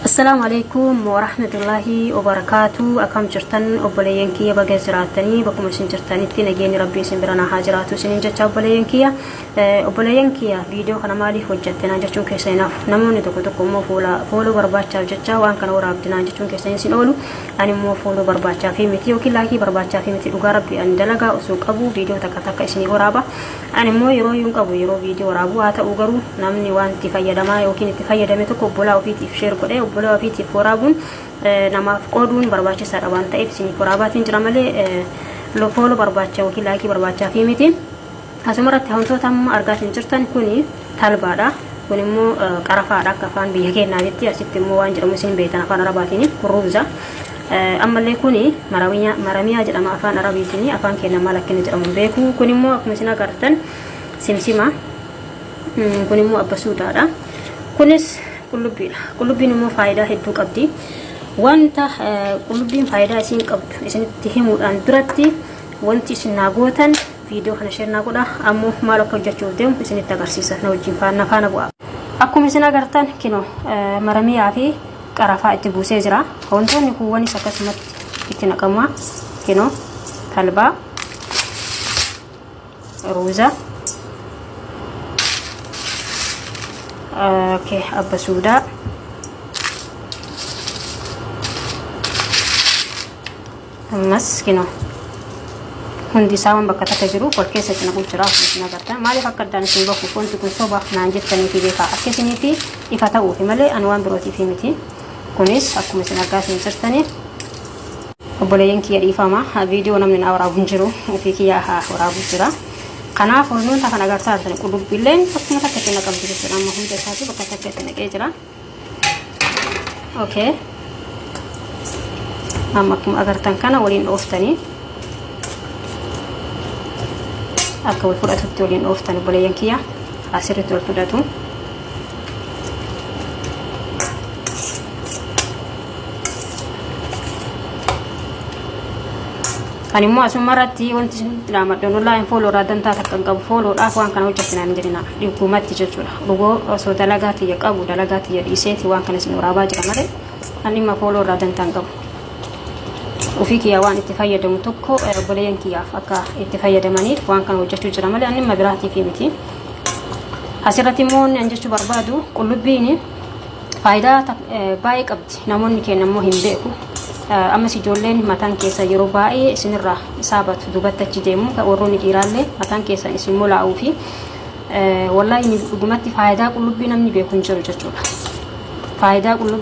Assalaamu alaikum warahmatullaahi wabarakaatu. Akkam jirtan obboleeyyan kiyya? Baga jiraattanii. Bakkuma isin jirtanitti nageenyi rabbii isin bira haa jiraatu isinin jecha. Obboleeyyan kiyya, obboleeyyan kiyya, viidiyoo kana maaliif hojjatte naan jechuun keessa hin hafu. Namoonni tokko tokko immoo fuula follow barbaachaaf jecha waan kana waraabdi naan jechuun keessa hin oolu. Ani immoo follow barbaachaa fi miti yookiin like barbaachaa fi miti. Dhugaa rabbii, ani dalagaa osoo qabu viidiyoo takka takka isinii waraaba. Ani immoo yeroo iyyuu hin qabu yeroo viidiyoo waraabu. Haa ta'u garuu, namni waan itti fayyadamaa yookiin itti fayyadame tokko obbolaa ofiitiif share godhee obbolaa ofiitiif waraabuun, namaaf qooduun barbaachisaadha waan ta'eef isiniif waraabaatiin jira malee follow barbaacha yookiin like barbaachaa fi miti. Asumarratti wantoota amma argaatiin jirtan kuni talbaadha. Kun immoo qarafaadha akka afaan biyya keenyaatitti. Asitti immoo waan jedhamu isin beektan, afaan arabaatiin ruuza. Ammallee kuni maramiyaa jedhama afaan arabiitiin. Afaan keenya maal akka inni jedhamu beeku. Kun immoo akkuma isin agartan simsima. Kun immoo abbasuudaadha. Kunis qullubbiidha. Qullubbiin immoo faayidaa hedduu qabdi. Wanta qullubbiin faayidaa isiin qabdu isinitti himuudhaan duratti, wanti isin naa gootan viidiyoo kana share naa godha. Ammoo maal akka hojjechuuf deemu isinitti agarsiisa, na wajjin faana faana bu'a. Akkuma isin agartan kinoo maramiyaa fi qarafaa itti buusee jira. Wantoonni kuuwwanis akkasumatti itti naqama. Kinoo talbaa, ruuza, okay, abbasuudaa, ammas kinoo hundi isaa waan bakka takka jiru wal keessa itti naquu jira. Akkuma isin agartan, maaliif akka addaan isin bahuuf, wanti kun soba naan jettanii fi beekaa, akka isinii fi ifa ta'uufi malee ani waan birootiif miti. Kunis akkuma isin argaa isin jirtanii. Obboleeyyan kiyya, dhiifama, viidiyoo namni na waraabu hin jiru, ofii kiyya haa waraabu jira. Kanaaf wantoota kan agartaa jirtan qullubbiilleen bakkuma takka itti naqamtu jechuudha. Amma hunda isaatu bakka takka itti naqee jira. Okay, amma akkuma agartan kana waliin dhooftanii, akka wal fudhatutti waliin dhooftan. Obboleeyyan kiyya, asirratti wal fudhatu. Kan immoo asuma irratti wanti isinitti dhaamadhu, wallaahi follow irraa dantaa takka hin qabu. Followdhaaf waan kana hojjettinaan hin jedhina, dhugumatti jechuudha. Dhugoo osoo dalagaa tiyya qabu, dalagaa tiyya dhiiseeti waan kana isin waraabaa jira malee an dhimma follow irraa dantaa hin qabu. Ofii kiyyaa waan itti fayyadamu tokko obboleeyyan kiyyaaf akka itti fayyadamaniif waan kana hojjechuu jira malee an dhimma biraatiif miti. Asirratti immoo wanni an jechuu barbaadu, qullubbiin faayidaa baay'ee qabdi. Namoonni keenya immoo hin beeku. Ammas ijoolleen mataan keessa yeroo baay'ee isinirraa saabatu, duubatti achi deemu, warroonni dhiiraallee mataan keessan isin molaa'uu fi wallaahi dhugumatti faayidaa qullubbii namni beeku hin jiru jechuudha. Faayidaa qullubbii.